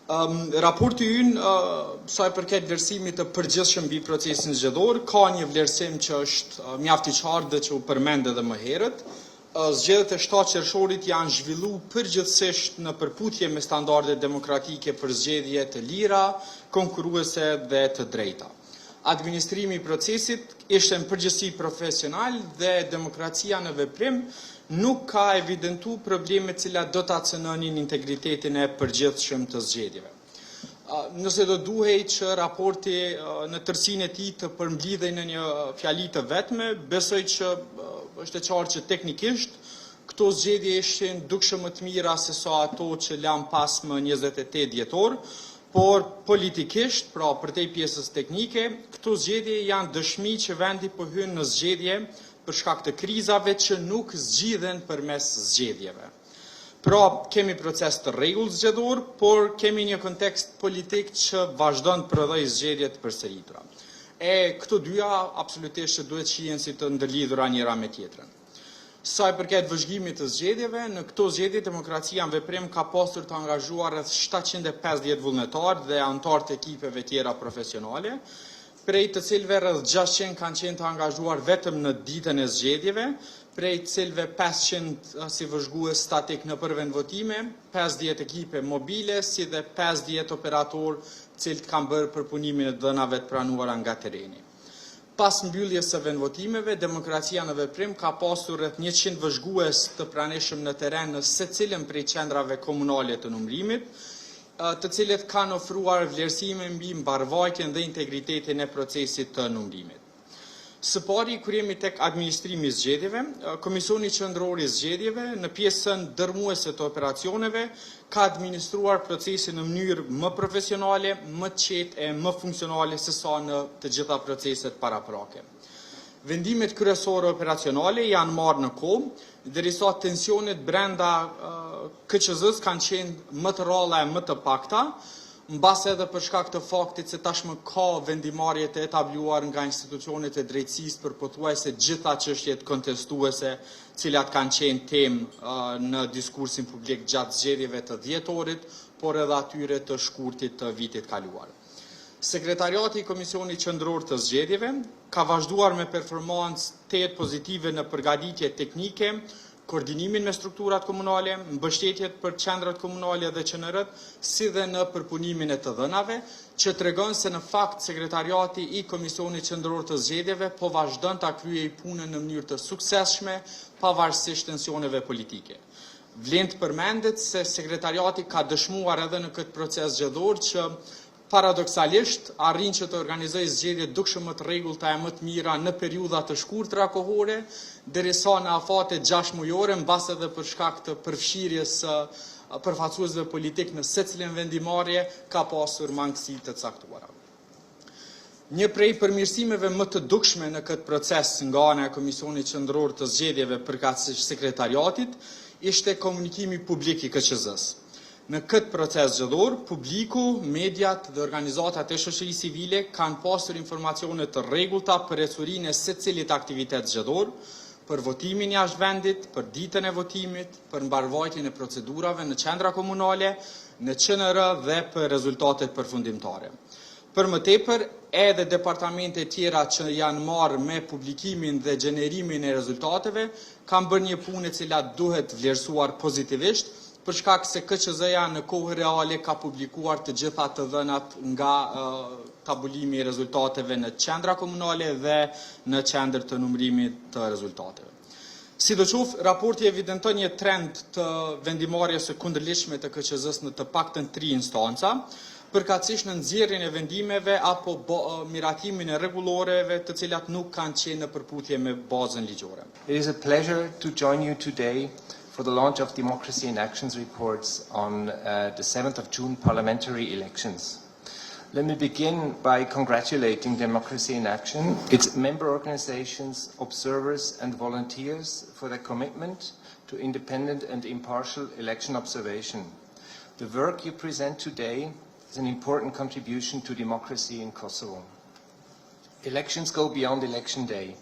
Raporti ynë, sa i përket vlerësimit të përgjithshëm mbi procesin zgjedhor, ka një vlerësim që është mjaft i qartë dhe që u përmend edhe më herët. Zgjedhjet e 7 qershorit janë zhvillu përgjithsisht në përputhje me standardet demokratike për zgjedhje të lira, konkurruese dhe të drejta. Administrimi i procesit ishte në përgjithësi profesional dhe Demokracia në Veprim nuk ka evidentu probleme të cilat do ta cenonin integritetin e përgjithshëm të zgjedhjeve. Nëse do duhej që raporti në tërësinë e tij të përmblidhej në një fjali të vetme, besoj që është e qartë që teknikisht këto zgjedhje ishin dukshëm më të mira se sa ato që lamë pas më 28 dhjetor, por politikisht, pra përtej pjesës teknike, këto zgjedhje janë dëshmi që vendi po hyn në zgjedhje për shkak të krizave që nuk zgjidhen përmes zgjedhjeve. Pra, kemi proces të rregullt zgjedhor, por kemi një kontekst politik që vazhdon të prodhojë zgjedhje të përsëritura. E këto dyja absolutisht që duhet shihen si të ndërlidhura njëra me tjetrën. Sa i përket vëzhgimit të zgjedhjeve, në këto zgjedhje Demokracia në Veprim ka pasur të angazhuar rreth 750 vullnetarë dhe anëtarë të ekipeve tjera profesionale, prej të cilëve rreth 600 kanë qenë të angazhuar vetëm në ditën e zgjedhjeve, prej të cilëve 500 si vëzhgues statik nëpër vendvotime, 50 ekipe mobile, si dhe 50 operatorë të cilët kanë bërë përpunimin e dhënave të pranuara nga terreni. Pas mbylljes së vendvotimeve, Demokracia në Veprim ka pasur rreth 100 vëzhgues të pranishëm në terren në secilën prej qendrave komunale të numërimit, të cilët kanë ofruar vlerësime mbi mbarëvajtjen dhe integritetin e procesit të numërimit. Së pari, kur jemi tek administrimi i zgjedhjeve, Komisioni Qendror i Zgjedhjeve në pjesën dërrmuese të operacioneve ka administruar procesin në mënyrë më profesionale, më të qetë e më funksionale se sa në të gjitha proceset paraprake. Vendimet kryesore operacionale janë marrë në kohë, derisa tensionet brenda KQZ-s kanë qenë më të rralla e më të pakta, mbase edhe për shkak të faktit se tashmë ka vendimarrje të etabluar nga institucionet e drejtësisë për pothuajse gjitha çështjet kontestuese, të cilat kanë qenë temë në diskursin publik gjatë zgjedhjeve të dhjetorit, por edhe atyre të shkurtit të vitit kaluar. Sekretariati i Komisionit Qendror të Zgjedhjeve ka vazhduar me performancë tejet pozitive në përgatitje teknike, koordinimin me strukturat komunale, mbështetjet për qendrat komunale dhe QNR-t, si dhe në përpunimin e të dhënave, që tregon se në fakt Sekretariati i Komisionit Qendror të Zgjedhjeve po vazhdon ta kryejë punën në mënyrë të suksesshme, pavarësisht tensioneve politike. Vlen të përmendet se sekretariati ka dëshmuar edhe në këtë proces zgjedhor që paradoksalisht arrin që të organizojë zgjedhje dukshëm më të rregullta e më të mira në periudha të shkurtra kohore, derisa në afate 6 mujore, mbase edhe për shkak të përfshirjes së përfaqësuesve politik në secilën vendimarrje, ka pasur mangësi të caktuara. Një prej përmirësimeve më të dukshme në këtë proces nga ana e Komisionit Qendror të Zgjedhjeve, përkatësisht sekretariatit, ishte komunikimi publik i KQZ-së. Në këtë proces zgjedhor, publiku, mediat dhe organizatat e shoqërisë civile kanë pasur informacione të rregullta për ecurinë e secilit aktivitet zgjedhor, për votimin jashtë vendit, për ditën e votimit, për mbarëvajtjen e procedurave në qendra komunale, në QNR dhe për rezultatet përfundimtare. Për më tepër, edhe departamente tjera që janë marrë me publikimin dhe gjenerimin e rezultateve kanë bërë një punë e cila duhet vlerësuar pozitivisht, për shkak se KQZ-ja në kohë reale ka publikuar të gjitha të dhënat nga tabulimi i rezultateve në qendra komunale dhe në qendër të numërimit të rezultateve. Sidoqoftë, raporti evidenton një trend të vendimarrjes së kundërligjshme të KQZ-së në të paktën tri instanca, përkatësisht në nxjerrjen e vendimeve apo miratimin e rregulloreve të cilat nuk kanë qenë në përputhje me bazën ligjore. It is a pleasure to join you today for the launch of Democracy in Action's reports on the 7th of June parliamentary elections. Let me begin by congratulating Democracy in Action, its member organizations, observers and volunteers for their commitment to independent and impartial election observation. The work you present today is an important contribution to democracy in Kosovo. Elections go beyond election day.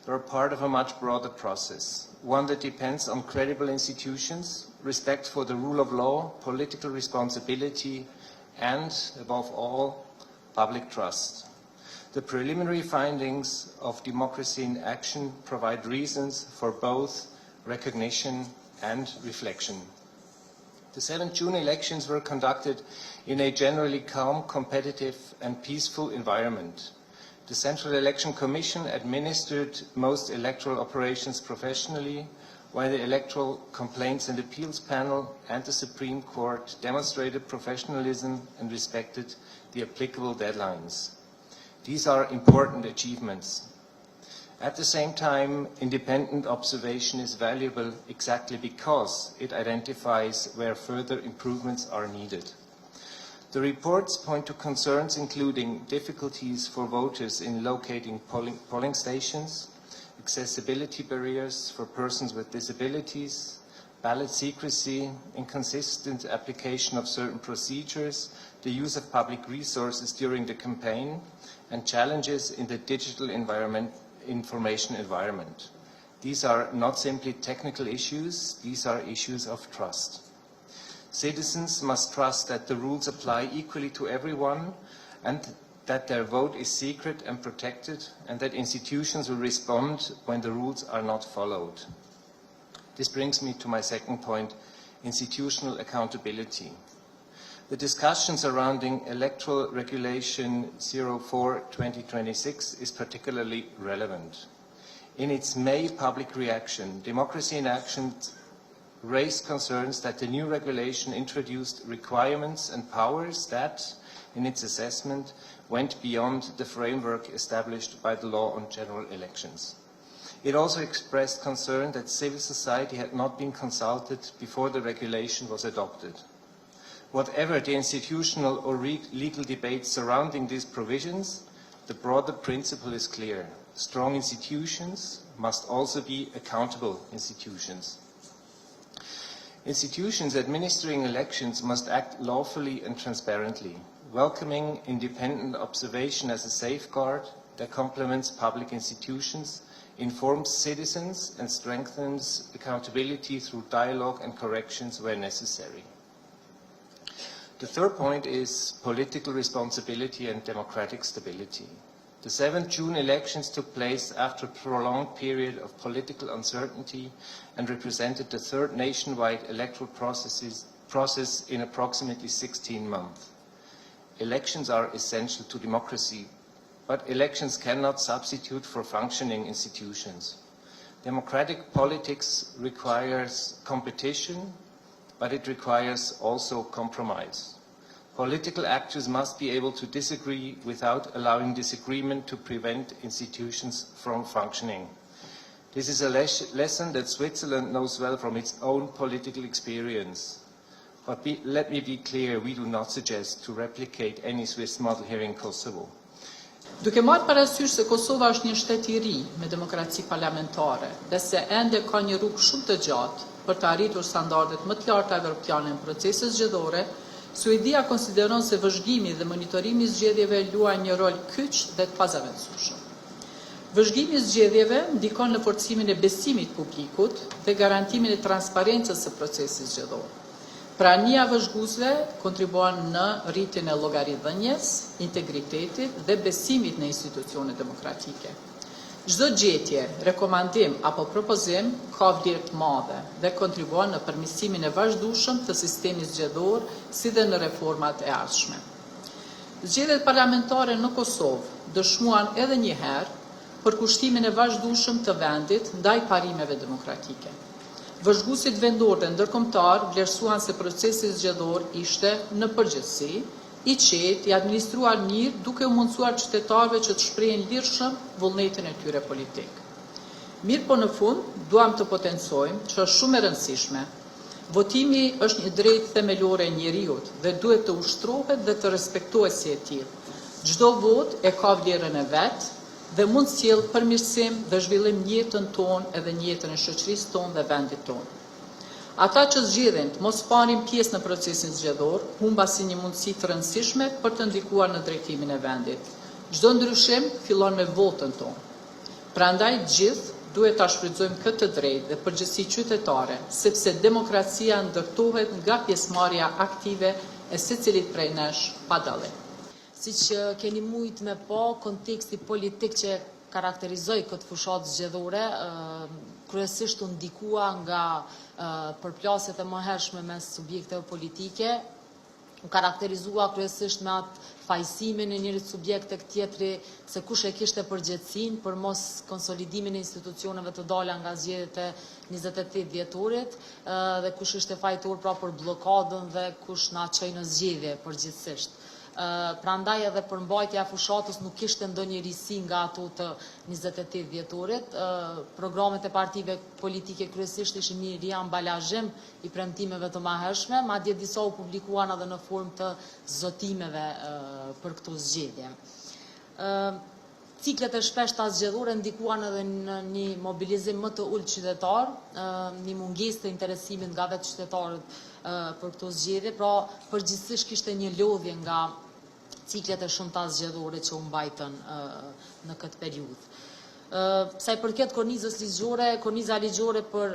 They are part of a much broader process, one that depends on credible institutions, respect for the rule of law, political responsibility, and, above all, public trust. The preliminary findings of Democracy in Action provide reasons for both recognition and reflection. The 7 June elections were conducted in a generally calm, competitive and peaceful environment. The Central Election Commission administered most electoral operations professionally, while the Electoral Complaints and Appeals Panel and the Supreme Court demonstrated professionalism and respected the applicable deadlines. These are important achievements. At the same time, independent observation is valuable exactly because it identifies where further improvements are needed. The reports point to concerns including difficulties for voters in locating polling, polling stations, accessibility barriers for persons with disabilities, ballot secrecy, inconsistent application of certain procedures, the use of public resources during the campaign, and challenges in the digital environment, information environment. These are not simply technical issues, these are issues of trust. Citizens must trust that the rules apply equally to everyone and that their vote is secret and protected and that institutions will respond when the rules are not followed. This brings me to my second point, institutional accountability. The discussion surrounding Electoral Regulation 04-2026 is particularly relevant. In its May public reaction, Democracy in Action raised concerns that the new regulation introduced requirements and powers that, in its assessment, went beyond the framework established by the law on general elections. It also expressed concern that civil society had not been consulted before the regulation was adopted. Whatever the institutional or legal debate surrounding these provisions, the broader principle is clear. Strong institutions must also be accountable institutions. Institutions administering elections must act lawfully and transparently, welcoming independent observation as a safeguard that complements public institutions, informs citizens and strengthens accountability through dialogue and corrections where necessary. The third point is political responsibility and democratic stability. The 7th June elections took place after a prolonged period of political uncertainty and represented the third nationwide electoral processes, process in approximately 16 months. Elections are essential to democracy, but elections cannot substitute for functioning institutions. Democratic politics requires competition, but it requires also compromise. Political actors must be able to disagree without allowing disagreement to prevent institutions from functioning. This is a les lesson that Switzerland knows well from its own political experience. But be, let me be clear, we do not suggest to replicate any Swiss model here in Kosovo. Duke marrë parasysh se Kosova është një shtet i ri me demokraci parlamentare dhe se ende ka një rrugë shumë të gjatë për të arritur standardet më të larta evropiane në proceset zgjedhore, Suedia konsideron se vëzhgimi dhe monitorimi i zgjedhjeve luajnë një rol kyç dhe të pazavendësueshëm. Vëzhgimi i zgjedhjeve ndikon në forcimin e besimit publikut dhe garantimin e transparencës së procesit zgjedhor. Prania e vëzhguesve kontribuon në rritjen e llogaridhënies, integritetit dhe besimit në institucionet demokratike. Çdo gjetje, rekomandim apo propozim ka vlerë të madhe dhe kontribuon në përmirësimin e vazhdueshëm të sistemit zgjedhor si dhe në reformat e ardhshme. Zgjedhjet parlamentare në Kosovë dëshmuan edhe një herë përkushtimin e vazhdueshëm të vendit ndaj parimeve demokratike. Vëzhguesit vendor dhe ndërkombëtar vlerësuan se procesi zgjedhor ishte në përgjithësi i qetë, i administruar mirë, duke u mundësuar qytetarëve që të shprehin lirshëm vullnetin e tyre politik. Mirë po në fund, duam të potencojmë që është shumë e rëndësishme. Votimi është një drejtë themelore e njeriut dhe duhet të ushtrohet dhe të respektohet si e tillë. Çdo votë e ka vlerën e vet dhe mund të sjellë përmirësim dhe zhvillim në jetën tonë edhe në jetën e shoqërisë tonë dhe vendit tonë. Ata që zgjedhin të mos marrin pjesë në procesin zgjedhor, humbasin një mundësi të rëndësishme për të ndikuar në drejtimin e vendit. Çdo ndryshim fillon me votën tonë. Prandaj gjithë duhet ta shfrytëzojmë këtë të drejtë dhe përgjegjësi qytetare, sepse demokracia ndërtohet nga pjesëmarrja aktive e secilit prej nesh pa dallim. Siç keni mujt me pa, konteksti politik që karakterizoi këtë fushatë zgjedhore, kryesisht u ndikua nga përplasjet e mëhershme mes subjekteve politike, u karakterizua kryesisht me atë fajësimin e njërit subjekt tek tjetri se kush e kishte përgjegjësinë për mos konsolidimin e institucioneve të dala nga zgjedhjet e 28 dhjetorit dhe kush ishte fajtor pra për bllokadën dhe kush na çoi në zgjedhje përgjithësisht. Prandaj edhe përmbajtja e fushatës nuk kishte ndonjë risi nga ato të 28 dhjetorit. Programet e partive politike kryesisht ishin një riambalazhim i premtimeve të mëhershme, madje disa u publikuan edhe në formë të zotimeve për këto zgjedhje. Ciklet e shpeshta zgjedhore ndikuan edhe në një mobilizim më të ulët qytetar, një mungesë të interesimit nga vetë qytetarët për këto zgjedhje, pra përgjithsisht kishte një lodhje nga ciklet e shumta zgjedhore që u mbajtën në këtë periudhë. Sa i përket kornizës ligjore, korniza ligjore për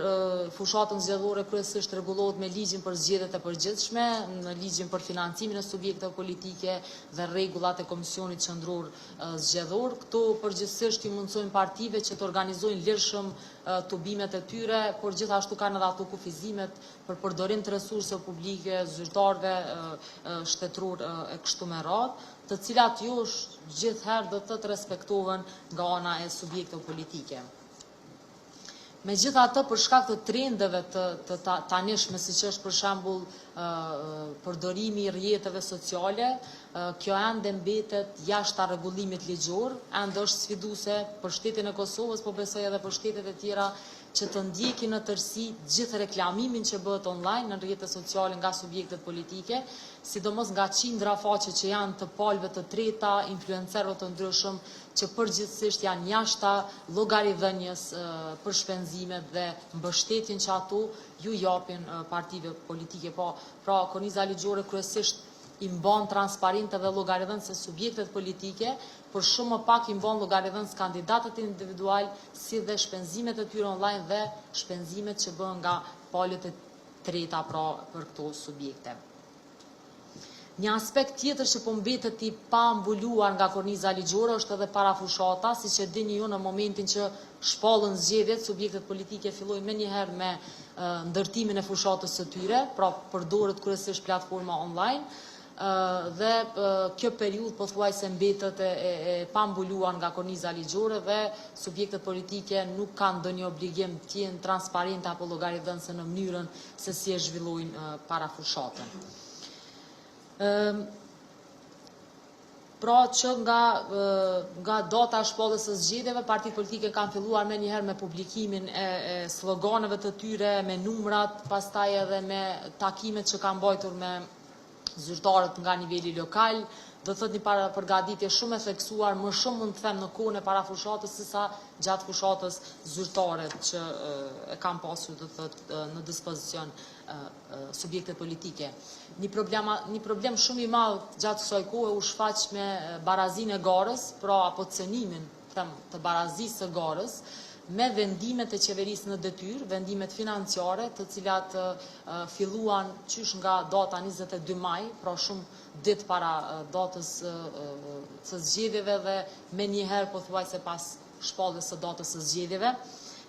fushatën zgjedhore kryesisht rregullohet me ligjin për zgjedhjet e përgjithshme, në ligjin për financimin e subjekteve politike dhe rregullat e Komisionit Qendror Zgjedhor. Këto përgjithsisht i mundësojnë partive që të organizojnë lirshëm tubimet e tyre, por gjithashtu kanë edhe ato kufizimet për përdorim të resurseve publike, zyrtarëve shtetëror e kështu me radhë, të cilat jo gjithherë do të thotë respektohen nga ana e subjekteve politike. Megjithatë, për shkak të trendeve të, të tanishme, siç është për shembull përdorimi i rrjeteve sociale, kjo ende mbetet jashtë rregullimit ligjor, ende është sfiduese për shtetin e Kosovës, po besoj edhe për shtetet e tjera që të ndjekin në tërësi gjithë reklamimin që bëhet online në rrjete sociale nga subjektet politike, sidomos nga qindra faqe që janë të palëve të treta, influencerëve të ndryshëm, që përgjithësisht janë jashta llogaridhënies për shpenzimet dhe mbështetjen që ato ju japin partive politike. Po, pra, korniza ligjore kryesisht i mban transparente dhe llogaridhënëse subjektet politike, por shumë më pak i mban llogaridhënës kandidatët individual, si dhe shpenzimet e tyre online dhe shpenzimet që bëhen nga palët e treta pra për këto subjekte. Një aspekt tjetër që po mbetet i pambuluar nga korniza ligjore është edhe parafushata, siç e dini ju në momentin që shpallën zgjedhjet, subjektet politike fillojnë menjëherë me ndërtimin e fushatës së tyre, pra përdoret kryesisht platforma online, dhe kjo periudhë pothuajse mbetet e, e, e pambuluar nga korniza ligjore dhe subjektet politike nuk kanë ndonjë obligim të jenë transparente apo llogaridhënëse në mënyrën se si e zhvillojnë parafushatën. Pra që nga nga data e shpalljes së zgjedhjeve, partitë politike kanë filluar menjëherë me publikimin e, e sloganeve të tyre, me numrat, pastaj edhe me takimet që kanë mbajtur me zyrtarët nga niveli lokal, do të thotë një parapërgatitje shumë e theksuar, më shumë mund të them në kohën e parafushatës sesa gjatë fushatës zyrtare që e kanë pasur do të thotë në dispozicion subjektet politike. Një problem një problem shumë i madh gjatë kësaj kohe u shfaq me barazinë e garës, pra apo cenimin them të barazisë së garës me vendimet e qeverisë në detyrë, vendimet financiare, të cilat filluan qysh nga data 22 maj, pra shumë ditë para datës së zgjedhjeve dhe menjëherë pothuajse pas shpalljes së datës së zgjedhjeve.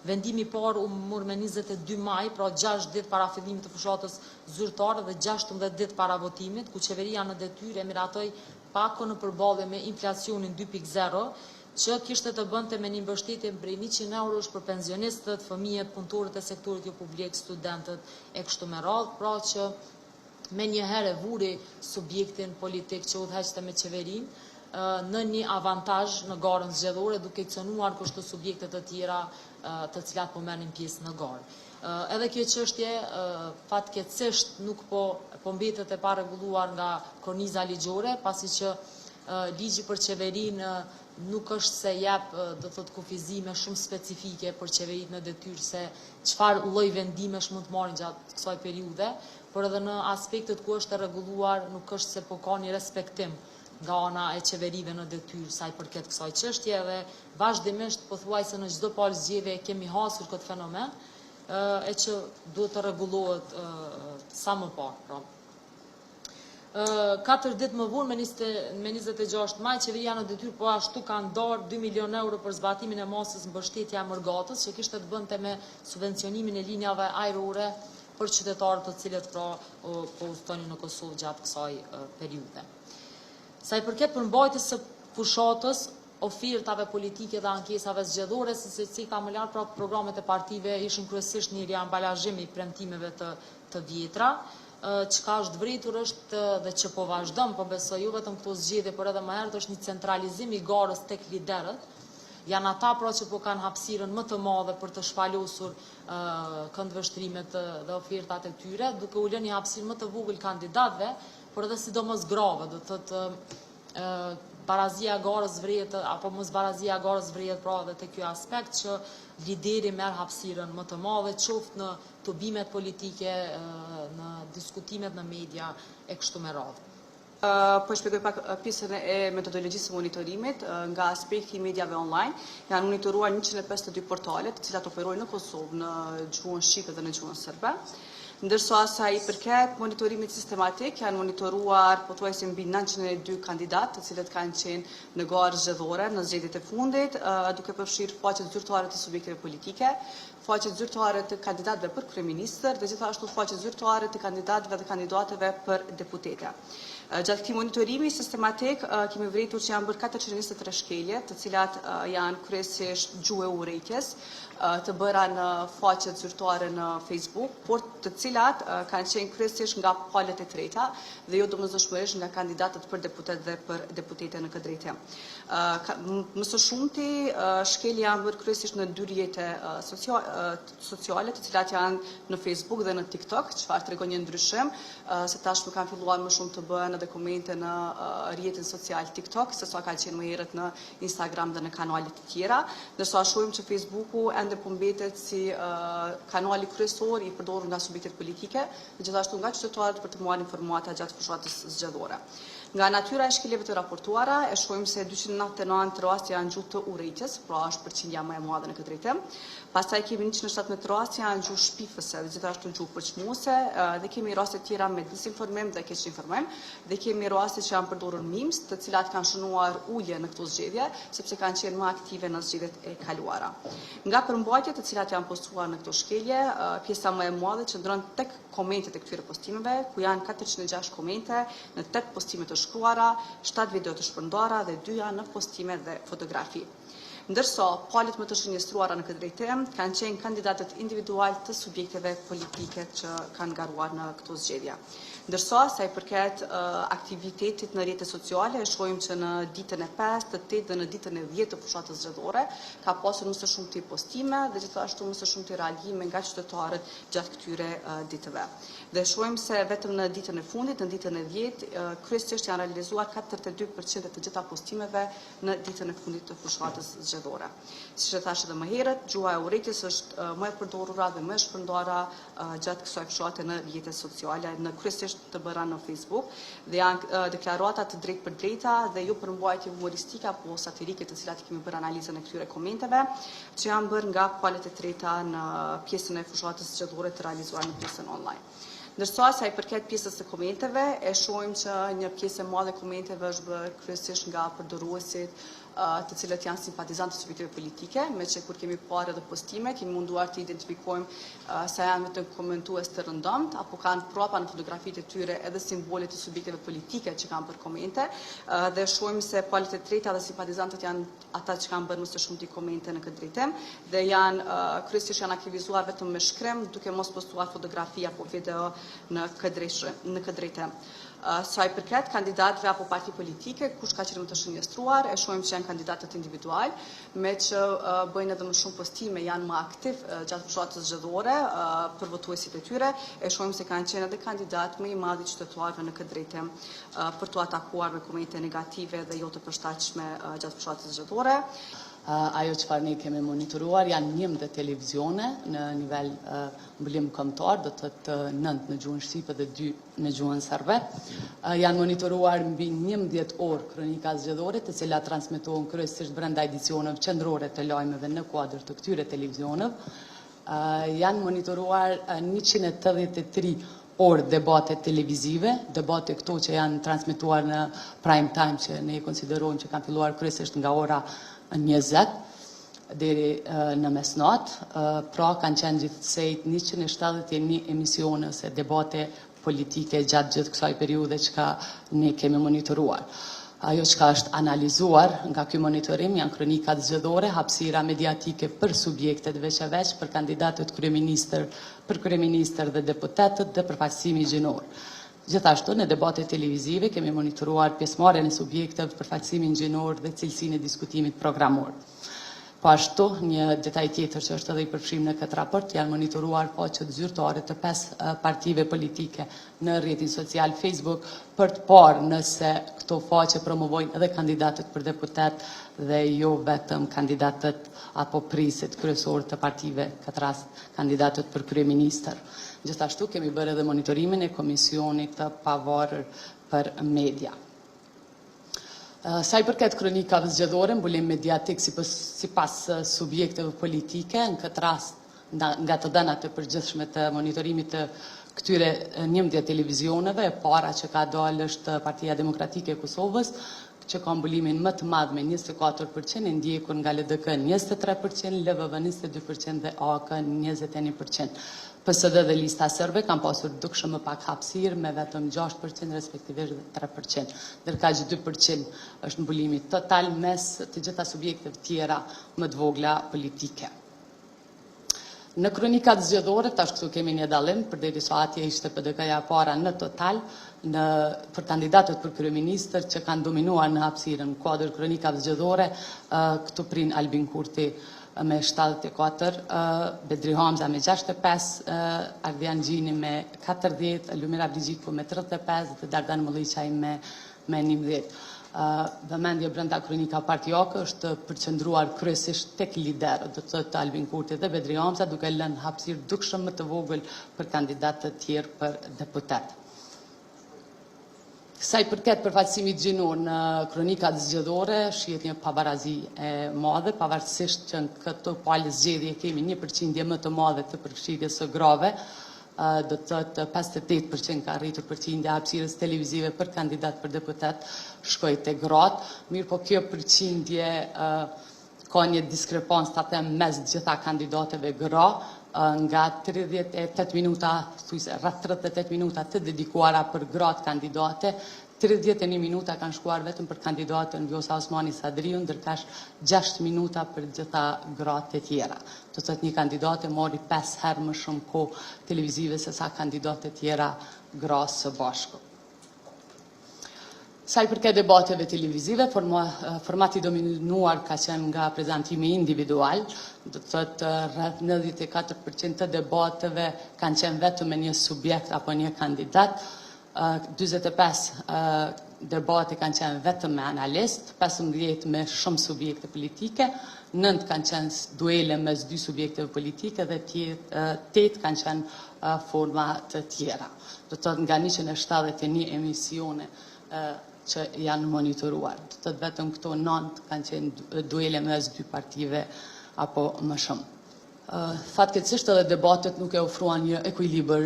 Vendimi i parë u mor me 22 maj, pra 6 ditë para fillimit të fushatës zyrtare dhe 16 ditë para votimit, ku qeveria në detyrë e miratoi pako në përballje me inflacionin 2.0, që kishte të bënte me një mbështetje prej 100 eurosh për pensionistët, fëmijët, punëtorët e sektorit jo publik, studentët e kështu me radhë, pra që menjëherë e vuri subjektin politik që udhëheqte me qeverinë në një avantazh në garën zgjedhore, duke cënuar kështu subjekte të tjera të cilat po merrnin pjesë në garë. Edhe kjo çështje fatkeqësisht nuk po po mbetet e parregulluar nga korniza ligjore, pasi që ligji për qeverinë nuk është se jep do të thotë kufizime shumë specifike për qeveritë në detyrë se çfarë lloj vendimesh mund të marrin gjatë kësaj periudhe, por edhe në aspektet ku është e rregulluar nuk është se po ka një respektim nga ana e qeverive në detyrë sa i përket kësaj çështje dhe vazhdimisht pothuajse në çdo palë zgjedhje e kemi hasur këtë fenomen e që duhet të rregullohet sa më parë. Pra. Katër ditë më vonë, me 26 maj, qeveria në detyrë po ashtu ka ndarë 2 milionë euro për zbatimin e masës mbështetja e mërgatës, që kishte të bënte me subvencionimin e linjave ajrore për qytetarët të cilët pra po udhëtonin në Kosovë gjatë kësaj periudhe. Sa i përket përmbajtjes së fushatës, ofertave politike dhe ankesave zgjedhore, siç e ceka më lart, pra programet e partive ishin kryesisht një riambalazhim i premtimeve të të vjetra. Çka është vërejtur është dhe që po vazhdon, po besoj jo vetëm këto zgjedhje, por edhe më herët është një centralizim i garës tek liderët. Janë ata pra që po kanë hapësirën më të madhe për të shpalosur këndvështrimet dhe ofertat e tyre, duke u lënë një hapësirë më të vogël kandidatëve, por edhe sidomos grave, do të thotë barazia e garës vërehet apo mosbarazia e garës vërehet pra edhe te ky aspekt që lideri merr hapësirën më të madhe, qoftë në tubimet politike, në diskutimet në media e kështu me radhë. Po e shpjegoj pak pjesën e metodologjisë së monitorimit nga aspekti i mediave online. Janë monitoruar 152 portale, të cilat operojnë në Kosovë në gjuhën shqipe dhe në gjuhën serbe. Ndërsa sa i përket monitorimit sistematik, janë monitoruar pothuajse mbi 902 kandidatë, të cilët kanë qenë në garë zgjedhore në zgjedhjet e fundit, duke përfshirë faqet zyrtare të subjekteve politike, faqet zyrtare të kandidatëve për kryeministër dhe gjithashtu faqet zyrtare të kandidatëve dhe kandidateve për deputete. Gjatë këtij monitorimi sistematik kemi vërejtur që janë bërë 423 shkelje, të cilat janë kryesisht gjuhë e urrejtjes, të bëra në faqet zyrtare në Facebook, por të cilat kanë qenë kryesisht nga palët e treta dhe jo domosdoshmërisht nga kandidatët për deputet dhe për deputete në këtë drejtim. Më së shumti shkelje janë bërë kryesisht në dy rrjete sociale, të cilat janë në Facebook dhe në TikTok, çfarë tregon një ndryshim, se tashmë kanë filluar më shumë të bëhen edhe komente në rrjetin social TikTok, se sa kanë qenë më herët në Instagram dhe në kanale të tjera, ndërsa shohim që Facebooku ende po mbetet si kanali kryesor i përdorur nga subjektet politike dhe gjithashtu nga qytetarët për të marrë informata gjatë fushatës zgjedhore. Nga natyra e shkeljeve të raportuara, e shohim se 299 raste janë gjuhë të urrejtjes, pra është përqindja më e madhe në këtë drejtim. Pastaj kemi 117 raste janë gjuhë shpifëse dhe gjithashtu gjuhë përçmuese dhe kemi raste tjera me dezinformim dhe keqinformim dhe kemi raste që janë përdorur memes, të cilat kanë shënuar ulje në këto zgjedhje, sepse kanë qenë më aktive në zgjedhjet e kaluara. Nga përmbajtjet të cilat janë postuar në këto shkelje, pjesa më e madhe qëndron tek komentet e këtyre postimeve, ku janë 406 komente në 8 postime të shkruara, 7 video të shpërndara dhe 2 janë në postime dhe fotografi. Ndërsa, palët më të shënjestruara në këtë drejtim kanë qenë kandidatët individual të subjekteve politike që kanë garuar në këto zgjedhje. Ndërsa, sa i përket aktivitetit në rrjete sociale, e shohim që në ditën e 5, të 8 dhe në ditën e 10 të fushatës zgjedhore ka pasur më së shumti postime dhe gjithashtu më së shumti reagime nga qytetarët gjatë këtyre ditëve. Dhe shohim se vetëm në ditën e fundit, në ditën e 10, kryesisht janë realizuar 42% e të gjitha postimeve në ditën e fundit të fushatës zgjedhore. Siç e thash edhe më herët, gjuha e urrejtjes është më e përdorura dhe më e shpërndara gjatë kësaj fushate në rrjetet sociale, në kryesisht të bëra në Facebook, dhe janë deklarata të drejtpërdrejta dhe jo përmbajtje humoristike apo satirike të cilat kemi bërë analizën e këtyre komenteve, që janë bërë nga palët e treta në pjesën e fushatës zgjedhore të realizuar në pjesën online. Ndërsa sa i përket pjesës së komenteve, e shohim që një pjesë e madhe e komenteve është bërë kryesisht nga përdoruesit të cilët janë simpatizantë të subjekteve politike, meqë kur kemi parë edhe postime, kemi munduar të identifikojmë sa janë vetëm komentues të rëndomtë apo kanë prapa në fotografitë e tyre edhe simbole të subjekteve politike që kanë bërë komente dhe shohim se palët e treta dhe simpatizantët janë ata që kanë bërë më së shumti komente në këtë drejtim dhe janë kryesisht janë aktivizuar vetëm me shkrim, duke mos postuar fotografi apo video në këtë drejtim. Në këtë drejtim. Sa i përket kandidatëve apo parti politike, kush ka qenë më të shënjestruar, e shohim që janë kandidatët individual, me që bëjnë edhe më shumë postime, janë më aktiv gjatë fushatës zgjedhore për votuesit e tyre, e shohim se kanë qenë edhe kandidat më i madh i qytetarëve në këtë drejtim për t'u atakuar me komente negative dhe jo të përshtatshme gjatë fushatës zgjedhore. Ajo çfarë ne kemi monitoruar janë 11 televizione në nivel mbulim kombëtar, do të thotë 9 në gjuhën shqipe dhe 2 në gjuhën serbe. Janë monitoruar mbi 11 orë kronika zgjedhore, të cilat transmetohen kryesisht brenda edicioneve qendrore të lajmeve në kuadër të këtyre televizioneve. Janë monitoruar 183 orë debate televizive, debate këto që janë transmetuar në prime time që ne i konsiderojmë që kanë filluar kryesisht nga ora 20 deri në mesnatë, pra kanë qenë gjithsej 171 emisione ose debate politike gjatë gjithë kësaj periudhe çka ne kemi monitoruar. Ajo çka është analizuar nga ky monitorim janë kronikat zgjedhore, hapësira mediatike për subjektet veç e veç, për kandidatët kryeministër, për kryeministër dhe deputetët dhe përfaqësimi gjinor. Gjithashtu, në debatet televizive kemi monitoruar pjesëmarrjen e subjekteve, përfaqësimin gjinor dhe cilësinë e diskutimit programor. Po ashtu, një detaj tjetër që është edhe i përfshirë në këtë raport janë monitoruar faqet zyrtare të pesë partive politike në rrjetin social Facebook për të parë nëse këto faqe promovojnë edhe kandidatët për deputet dhe jo vetëm kandidatët apo prijësit kryesorë të partive, këtë rast kandidatët për kryeministër. Gjithashtu kemi bërë edhe monitorimin e Komisionit të Pavarur për Media. Sa i përket kronikave zgjedhore, mbulim mediatik sipas subjekteve politike, në këtë rast nga të dhënat e përgjithshme të monitorimit të këtyre 11 televizioneve, e para që ka dalë është Partia Demokratike e Kosovës, që ka mbulimin më të madh me 24%, e ndjekur nga LDK 23%, LVV 22% dhe AAK 21%. PSD dhe Lista Serbe kanë pasur dukshëm më pak hapësirë me vetëm 6% respektivisht 3%. Ndërkaq 2% është mbulimi total mes të gjitha subjekteve tjera më të vogla politike. Në kronikat zgjedhore, tash këtu kemi një dallim, përderisa atje ishte PDK-ja e para në total, në, për kandidatët për kryeministër që kanë dominuar në hapësirën në kuadër kronikave zgjedhore, këtu prin Albin Kurti me 74, Bedri Hamza me 65, Ardian Gjini me 40, Lumir Abdixhiku me 35 dhe Dardan Molliqaj me, me 11. Vëmendje brenda kronika partiake është përqendruar kryesisht tek liderët, do të thotë Albin Kurti dhe Bedri Hamza, duke lënë hapësirë dukshëm më të vogël për kandidatët tjerë për deputet. Sa i përket përfaqësimit gjinor në kronikat zgjedhore, shihet një pabarazi e madhe, pavarësisht që në këto palë zgjedhje kemi një përqindje më të madhe të përfshirjes së grave, do të thotë 58% ka arritur përqindja e hapësirës televizive për kandidat për deputet shkoi te gratë, mirëpo kjo përqindje ka një diskrepancë ta them mes gjitha kandidateve gra, nga 38 minuta, thujse rreth 38 minuta të dedikuara për gratë kandidate, 31 minuta kanë shkuar vetëm për kandidatën Vjosa Osmani Sadriu, ndërkaq 6 minuta për gjitha gratë e tjera. Do të thotë një kandidate mori 5 herë më shumë kohë televizive se sa kandidatet e tjera gra së bashku. Sa i përket debateve televizive, forma, formati i dominuar ka qenë nga prezantimi individual, do të thotë rreth 94% të debateve kanë qenë vetëm me një subjekt apo një kandidat, 45 debate kanë qenë vetëm me analist, 15 me shumë subjekte politike, 9 kanë qenë duele mes dy subjekteve politike dhe 8 kanë qenë forma të tjera. Do të thotë nga 171 emisione që janë monitoruar. Do të thotë vetëm këto 9 kanë qenë duele mes dy partive apo më shumë. Fatkeqësisht edhe debatet nuk e ofruan një ekuilibër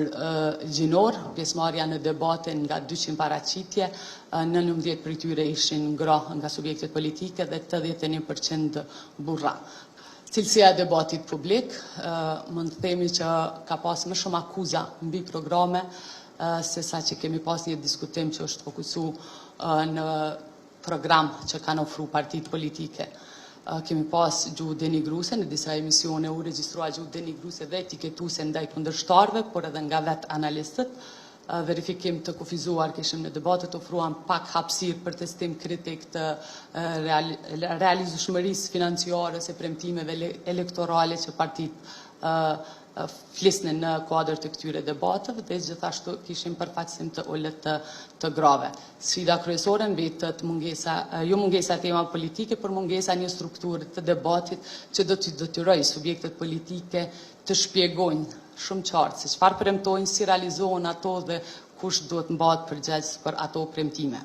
gjinor, pjesëmarrja në debate nga 200 paraqitje, 19 prej tyre ishin gra nga subjektet politike dhe 81% burra. Cilësia e debatit publik, mund të themi që ka pas më shumë akuza mbi programe, se sa që kemi pas një diskutim që është fokusu në program që kanë ofru partitë politike. Kemi pas gjuhë denigruse, në disa emisione u regjistrua gjuhë denigruse dhe etiketuese ndaj kundërshtarëve, por edhe nga vetë analistët. Verifikim të kufizuar kishim në debatet, ofruan pak hapësirë për testim kritik të realizueshmërisë financiare ose premtimeve elektorale që partitë flisnin në kuadër të këtyre debateve dhe gjithashtu kishim përfaqësim të ulët të, të grave. Sfida kryesore mbetet mungesa, jo mungesa e temave politike, por mungesa e një strukture të debatit që do t'i detyrojë subjektet politike të shpjegojnë shumë qartë se çfarë premtojnë, si realizohen ato dhe kush duhet mbahet përgjegjës për ato premtime.